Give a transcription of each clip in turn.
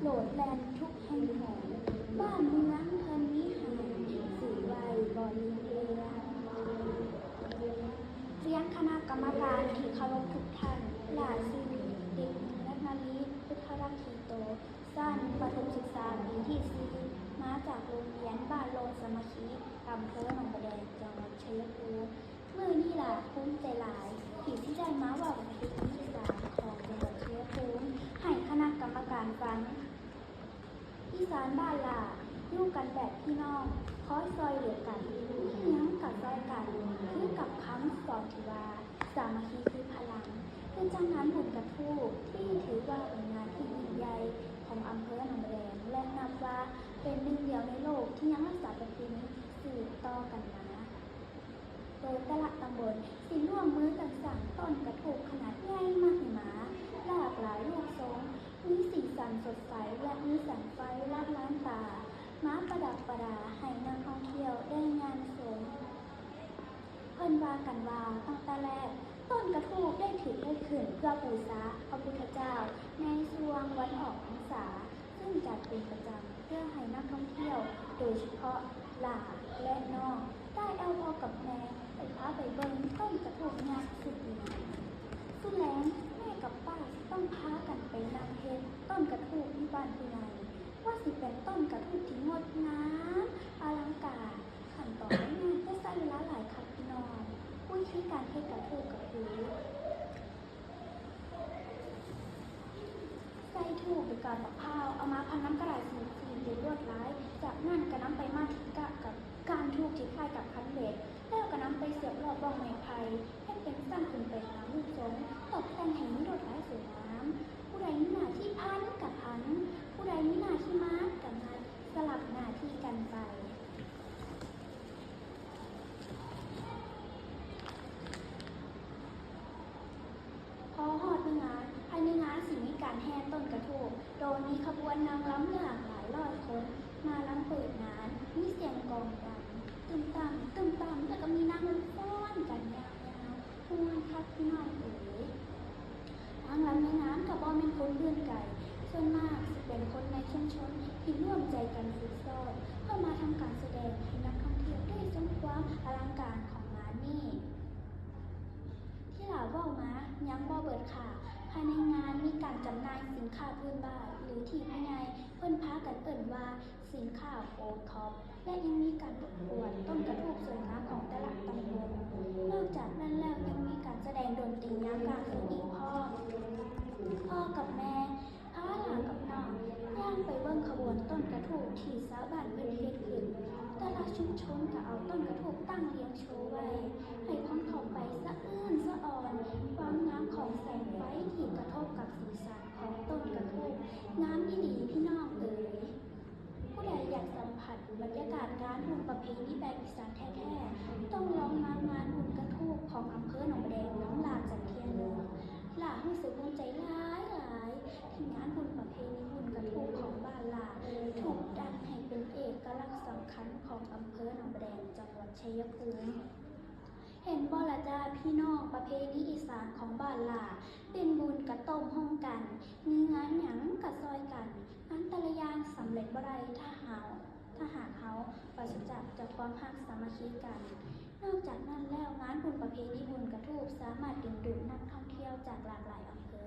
ໂລດແລ່ນທຸກແຫ່ງຫົນ ບ້ານເມືອງເພິ່ນມີໃຫ້ ຊື່ໄວ້ບໍ່ລືມເລືອນ. ຮຽນຄະນະກຳມະການທີ່ເຄົາລົບທຸກທ່ານ, ຫຼ້າຊື່ເດັກຍິງ ລັດນະລີ ພຸດທະລັກຂີໂຕ, ຊັ້ນປະຖົມສຶກສາປີທີສີ່ ມາຈາກໂຮງຮຽນບ້ານໂລນສາມັກຄີ ອຳເພີໜອງບາແດງ ຈັງຫວັດໄຊຍະພູມ. ມື້ນີ້ຫຼ້າພູມໃຈຫຼາຍທີ່ຊິໄດ້ມາເວົ້າເຖິງວິທີການຂອງຈັງຫວັດໄຊຍະພູມໃຫ້ຄະນະກຳມະການຟັງ. ອີສານບ້ານຫຼ້າ ຢູ່ກັນແບບພີ່ນ້ອງ, ຄອຍຊ່ອຍເຫຼືອກັນ, ເຮັດຫຍັງກະຊ່ອຍກັນ, ຄືກັບຄຳສອນທີ່ວ່າ ສາມັກຄີຄືພະລັງ. ເຮັດຈັງງານບຸນກະທູກ ທີ່ຖືວ່າເປັນງານທີ່ຍິ່ງໃຫຍ່ຂອງອຳເພີໜອງບາແດງ ແລະ ນັບວ່າເປັນໜຶ່ງດຽວໃນໂລກທີ່ຍັງຮັກສາປະເພນີສືບຕໍ່ກັນມາ. ໂດຍແຕ່ລະຕຳບົນຊິຮ່ວມມືກັນສ້າງຕົ້ນກະທູກຂະໜາດໃຫຍ່ມະຫຶມາ ຫຼາກຫຼາຍຮູບຊົງ, ມີສີສັນສົດໃສ ແລະ ມີແສງໄຟລະລານຕາ ມາປະດັບປະດາໃຫ້ນັກທ່ອງທ່ຽວໄດ້ຍ່າງຊົມ. ເພິ່ນວ່າກັນວ່າ ຕັ້ງແຕ່ແລກ ຕົ້ນກະທູກໄດ້ຖືກເຮັດຂຶ້ນເພື່ອບູຊາພະພຸດທະເຈົ້າໃນຊ່ວງວັນອອກພັນສາ ຊຶ່ງຈັດເປັນປະຈຳເພື່ອໃຫ້ນັກທ່ອງທ່ຽວ ໂດຍສະເພາະຫຼ້າ ແລະ ນ້ອງ ໄດ້ເອົາພໍ່ກັບແມ່ໄປ ພາໄປເບິ່ງຕົ້ນກະທູກຍັກສຸດງາມ. ສຸແລງ ແມ່ກັບປ້າຊິຕ້ອງພາກັນໄປນັ່ງເຮັດຕົ້ນກະທູກຢູ່ບ້ານຜູ້ໃຫຍ່ ວ່າຊິເປັນຕົ້ນກະທູກທີ່ງົດງາມອະລັງການ. ຂັ້ນຕອນໃນງານຈະໃຊ້ເວລາຫຼາຍຄັກພີ່ນ້ອງ. ວິທີການເຮັດກະທູກກະຄື ໃສ່ທູກດ້ວຍກາບບັກພ້າວ ເອົາມາພັນນຳກະດາດສີ ສີເປັນລວດລາຍ, ຈາກນັ້ນກະນຳໄປມັດກະກັບກ້ານທູກທີ່ຄ້າຍກັບຄັນເບັດ ແລ້ວກະນຳໄປສຽບລອບບ້ອງໄມ້ໄຜ່ ເຮັດເປັນຊັ້ນຂຶ້ນໄປຕາມຮູບຊົງ ຕົກແຕ່ງໃຫ້ມີລວດລາຍສວຍງາມ. ຜູ້ໃດມີໜ້າທີ່ພັນກະພັນ, ຜູ້ໃດມີໜ້າທີ່ມັດກະມັດ, ສະຫຼັບໜ້າທີ່ກັນໄປ. ພໍຮອດມື້ງານ, ພາຍໃນງານຊິມີການແຫ່ຕົ້ນກະທູກ ໂດຍມີຂະບວນນາງລຳຫຼາກຫຼາຍຮ້ອຍຄົນມາລຳເປີດງານ, ມີສຽງກອງດັງຕຶມຕຳ ຕຶມຕຳ ແລ້ວກະມີນາງລຳຟ້ອນກັນຍາວໆ ມ່ວນຄັກພີ່ນ້ອງເອີຍ. ນາງລຳໃນງານກະບໍ່ແມ່ນຄົນອື່ນໄກ, ສ່ວນມາກຊິເປັນຄົນໃນຊຸມຊົນທີ່ລວມໃຈກັນຝຶກຊ້ອມ ເພື່ອມາທຳການສະແດງໃຫ້ນັກທ່ອງທ່ຽວໄດ້ຊົມຄວາມອະລັງການຂອງງານນີ້. ທີ່ຫຼ້າເວົ້າມາຍັງບໍ່ເບິດຄ່າ. ພາຍໃນງານມີການຈຳໜ່າຍສິນຄ້າພື້ນບ້ານ ຫຼື ທີ່ຜູ້ໃຫຍ່ເພິ່ນພາກັນເອີ້ນວ່າສິນຄ້າໂອທັອບ ແລະ ຍັງມີການປະກວດຕົ້ນກະທູກສວຍງາມຂອງແຕ່ລະຕຳບົນ. ນອກຈາກນັ້ນແລ້ວຍັງມີການສະແດງດົນຕີຍາມກາງຄືນອີກພ້ອມ. ພໍ່ກັບແມ່ ພາຫຼ້າກັບນ້ອງຍ່າງໄປເບິ່ງຂະບວນຕົ້ນກະທູກທີ່ຊາວບ້ານເພິ່ນເຮັດຂຶ້ນ. ແຕ່ລະຊຸມຊົນກະເອົາຕົ້ນກະທູກຕັ້ງລຽງໂຊໄວ້ ໃຫ້ຄົນເຂົ້າໄປສະອື່ນສະອອນ. ຄວາມງາມຂອງແສງໄຟທີ່ກະທົບກັບສີສັນຂອງຕົ້ນກະທູກ ງາມອີ່ຫຼີພີ່ນ້ອງເອີຍ. ຜູ້ໃດຢາກສຳຜັດບັນຍາກາດງານບຸນປະເພນີແບບອີສານແທ້ໆ ຕ້ອງລອງມາງານບຸນກະທູກຂອງອຳເພີໜອງບາແດງນຳຫຼ້າຈັກເທື່ອໜຶ່ງ. ຫຼ້າຮູ້ສຶກພູມໃຈຫຼາຍໆ ທີ່ງານບຸນປະເພນີບຸນກະທູກຂອງບ້ານຫຼ້າ ຖືກດັນໃຫ້ເປັນເອກະລັກສຳຄັນຂອງອຳເພີໜອງບາແດງ ຈັງຫວັດໄຊຍະພູມ. ເຫັນບໍ່ລະຈ້າພີ່ນ້ອງ, ປະເພນີອີສານຂອງບ້ານຫຼ້າ ເປັນບຸນກະຕົ້ມຮ່ວມກັນ, ມີງານຫຍັງກະຊ່ອຍກັນ. ງານແຕ່ລະຢ່າງສຳເລັດບໍ່ໄດ້ ຖ້າເຮົາ ຖ້າຫາກເຮົາປາສະຈາກຈາກຄວາມຮັກສາມັກຄີກັນ. ນອກຈາກນັ້ນແລ້ວ, ງານບຸນປະເພນີບຸນກະທູກສາມາດດຶງດູດນັກທ່ອງທ່ຽວຈາກຫຼາກຫຼາຍອຳເພີ,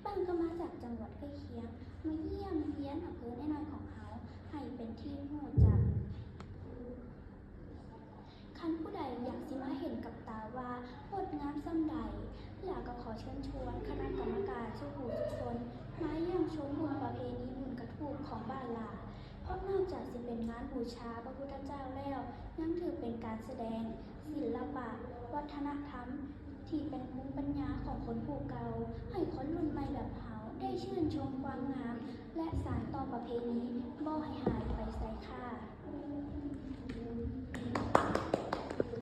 ບາງກໍມາຈາກຈັງຫວັດໃກ້ຄຽງ ມາຢ້ຽມຢຽນອຳເພີນ້ອຍໆຂອງເຮົາ ໃຫ້ເປັນທີ່ຮູ້ຈັກ. ຄັນຜູ້ໃດຢາກຊິມາເຫັນກັບຕາວ່າງົດງາມສ່ຳໃດ, ລະກໍຂໍເຊີນຊວນຄະນະກຳມະການສູ່ຜູ້ສູ່ຄົນ ມາຢ້ຽມຊົມບຸນປະເພນີບຸນກະທູກຂອງບ້ານຫຼ້າ, ເພາະນອກຈາກຊິເປັນງານບູຊາພະພຸດທະເຈົ້າແລ້ວ, ຍັງຖືເປັນການສະແດງສິລະປະວັດທະນະທຳ ທີ່ເປັນພູມປັນຍາຂອງຄົນຜູ້ເກົ່າ, ໃຫ້ຄົນລຸ້ນໃໝ່ແບບເຮົາໄດ້ຊື່ນຊົມຄວາມງາມ ແລະ ສານຕໍ່ປະເພນີບໍ່ໃຫ້ຫາຍໄປໃສຄ່າ.